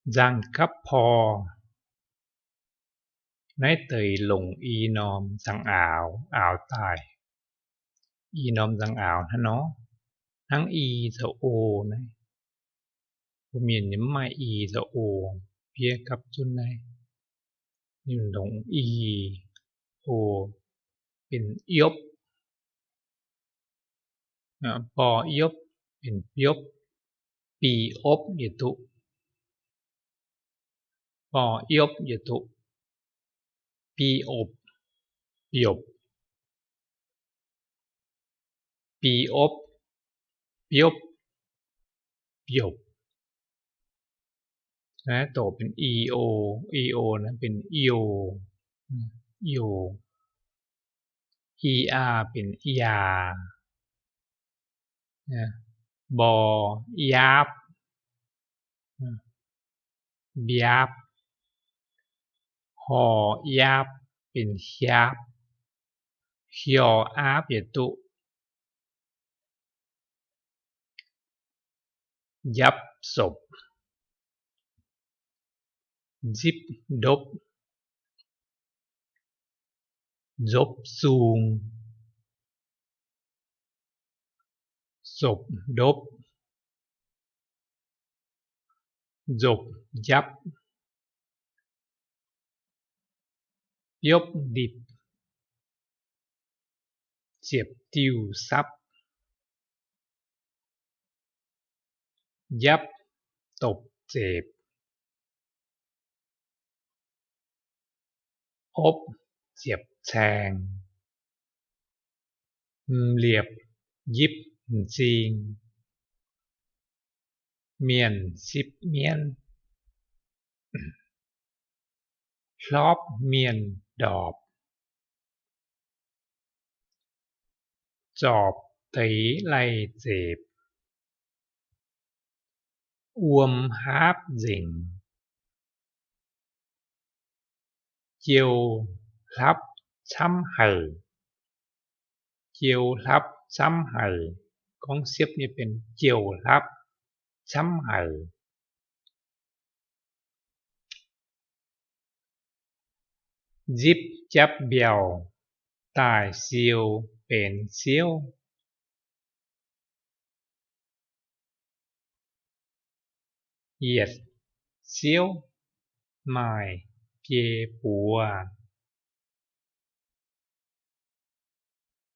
Nzangc gapv por. Naaiv deix longc i norm nzangc-aaux aaux daaih. I norm nzangc-aaux hnangv nor, hnangv i caux o naaiv. Mbuo mienh ninh mv maaih i caux o, fiev gapv zunv naaiv. Ninh longc i, o, benx iopv. Bor iopv benx biopv. Bi opv yaac duqv. Bor iopv yaac duqv. Bi opv, biopv. Bi opv, biopv, biopv. Naaiv doqc benx i o, i o naaiv benx io, io. I aa benx iaa. Bor iapv, biapv. Hor iapv benx hiaapv. Hior aapv yaac duqv. Njapv sopc. Nzipv ndopv. Nzopv sung. Sopc ndopv. Nzopc njapv. Biopv ndipc. Ziepc diuh sapv. Njapv dopc zepc. Opv ziepc caeng. M'liepc njipv m'zing. Mienh sipv mienv. Hlopv mienh ndorpc. Zorpc deix lai-zepc. Wuom haapv nzengc. Jiou hlapv camv haic. Jiou hlapv camv haic. Gorngv siepv nyei benx jiou hlapv camv haic. Nzipv japv mbiauh daaih siou benx siouv. Yietc siouv maaih biei buoz.